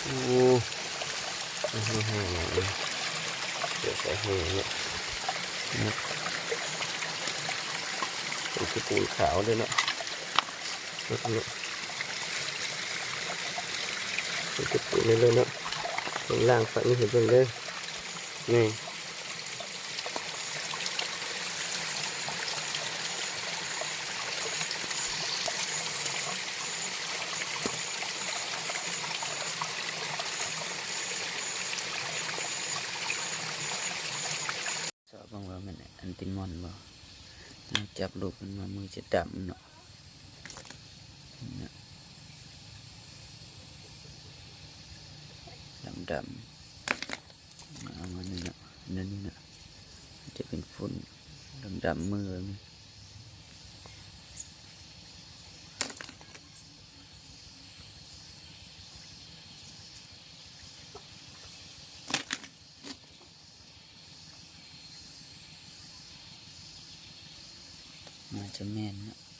ໂອ້ ແຫ້ງໆ ເສື້ອໃສ່ແຫ້ງເນາະ ເປັນກະປູນຂາວເດ້ເນາະ ເປັນກະປູນເລີຍເນາະ ເບິ່ງ ລ້າງຝັ່ງນີ້ໃຫ້ເບິ່ງເດີ ນີ້. ຊອກເບິ່ງວ່າແມ່ນອັນຕິມອນບໍ່ ເຮົາຈັບລູກມັນມາ ມືຈະດຳເນາະ ດຳໆ. ເອົາມານີ້ເນາະ ອັນນີ້ເນາະ ຈະເປັນຝຸ່ນດຳໆ ມືແບບນີ້ ໜ້າຈະແມ່ນເນາະ.